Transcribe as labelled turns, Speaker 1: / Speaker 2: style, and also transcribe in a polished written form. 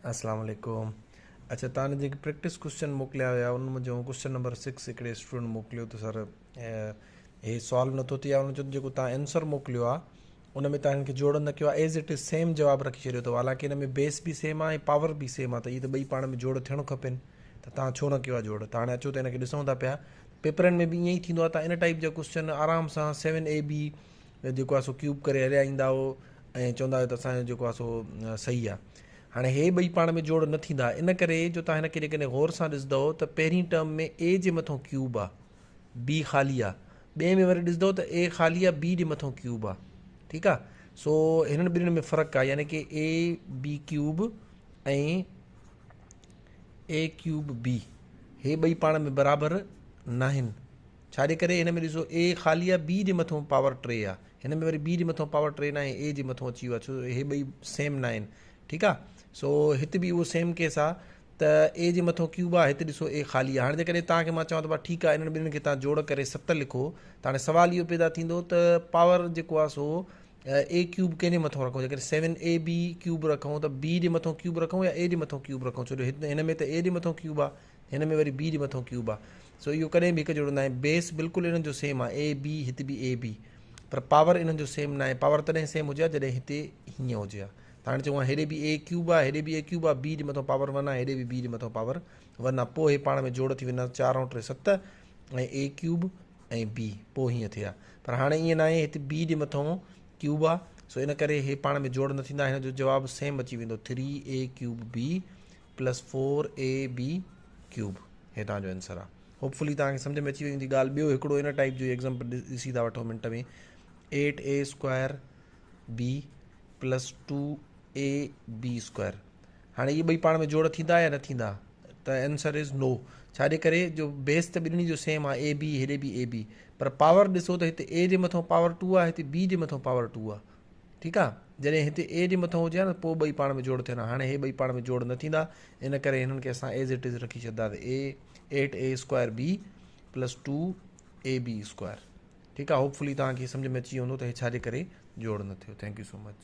Speaker 1: اسلام عليڪم اڇا تان جيڪي پريڪٽس ڪوشچن موڪليا هيا ان منجهون ڪوشچن نمبر 6 هڪڙي اسٽوڊنٽ موڪليو ته سر هي سالو نٿو ٿئي ان چيو جيڪو تان آنسر موڪليو آ ان ۾ تان کي جوڙ نه ڪيو آ ايز it is same جواب رکي ڇڏيو اٿو حالانڪه ان ۾ بيس به سيم آ ۽ پاور به سيم آ ته اهي ته ٻئي پاڻ ۾ جوڙ ٿيڻ کپن ته تان ڇو نه ڪيو آ جوڙ ته هاڻي اچو ته ان کي ڏسون ٿا پيا پيپرن ۾ به ائين ئي ٿيندو آ ته ان ٽائپ جا ڪوشچن آرام سان 7 اي بي جيڪو آ سو ڪيوب ڪري هليا ايندا هو ۽ چوندا هيو ته اسان جو جيڪو آ سو صحيح آ. هاڻي هي ٻئي پاڻ ۾ جوڙ نه ٿيندا ان ڪري جو توهان هن کي جيڪڏهن غور سان ڏسندؤ ته پهرين ٽرم ۾ اي جي مٿون ڪيوب آ بي خالي آ ٻئي ۾ وري ڏسندؤ ته اي خالي آ بي جي مٿون ڪيوب آ ٺيڪ آ سو هنن ٻنهين ۾ فرق آ يعني ڪي اي بي ڪيوب ۽ اي ڪيوب بي هي ٻئي پاڻ ۾ برابر ناهن. ڇا جي ڪري هن ۾ ڏسو اي خالي آ بي جي مٿون پاور 3 آ هن ۾ وري بي جي مٿون پاور 3 ناهي اي جي مٿون اچي ويو آ ڇو هي ٻئي سيم ناهن ٺيڪ آ سو هت به اهو سيم ڪيس آ ته اي جي مٿون ڪيوب آ هت ڏسو اي خالي آ هاڻي جيڪڏهن توهان کي مان چوان ته ڀا ٺيڪ آ انهن ٻنهين کي توهان جوڙ ڪري 7 لکو ته هاڻي سوال اهو پيدا ٿيندو ته پاور جيڪو آ سو اي ڪيوب ڪنهن جي مٿون رکون جيڪڏهن 7 اي بي ڪيوب رکون ته بي جي مٿون ڪيوب رکون يا اي جي مٿون ڪيوب رکون ڇو جو هن ۾ ته اي جي مٿون ڪيوب آ هن ۾ وري بي جي مٿون ڪيوب آ سو اهو ڪڏهن به هڪ جهڙو ناهي بيس بلڪل انهن جو سيم آ اي بي هت به اي بي پر پاور انهن جو سيم ناهي پاور تڏهن سيم هجي ها جڏهن هتي هيئن هجي ها ته هاڻي چئون ها هيڏي به اي ڪيوب آ هيڏي به اي ڪيوب آ بي جي مٿون پاور 1 آ هيڏي به بي جي مٿون پاور 1 آ پوء هي پاڻ ۾ جوڙ ٿي ويندا 4 ۽ 3 7 ۽ اي ڪيوب ۽ بي پوء هيئن ٿئي ها پر هاڻي ائين ناهي هتي بي جي مٿون ڪيوب آ سو ان ڪري هي پاڻ ۾ جوڙ نه ٿيندا هن جو جواب سيم اچي ويندو 3 a cube B plus 4 A B cube هي توهان جو آنسر آ هوپ فلي توهان کي سمجھ ۾ اچي وئي هوندي ڳالهه ٻيو هڪڙو ان ٽائپ جو ايگزامپل ڏسي ٿا وٺو minute ۾ 8 A square B plus 2 A B square هاڻي اهي ٻئي پاڻ ۾ جوڙ ٿيندا يا نه ٿيندا ته آنسر از نو ڇا جي ڪري جو بيس ته ٻنهي جو سيم آ اي بي هيڏي به اي بي پر پاور ڏسو ته هتي اي جي مٿان پاور 2 آ هتي بي جي مٿان پاور 2 آ ٺيڪ آ جڏهن هتي اي جي مٿان هجي ها نه پوء ٻئي پاڻ ۾ جوڙ ٿين ها هاڻي هي ٻئي پاڻ ۾ جوڙ نه ٿيندا ان ڪري هنن کي اسان ايز it is رکي ڇڏنداسين اي 8 A square B plus 2 A B square ٺيڪ آ هوپ فلي توهان کي سمجھ ۾ اچي ويو هوندو ته هي ڇا جي ڪري جوڙ نه ٿيو thank you so much.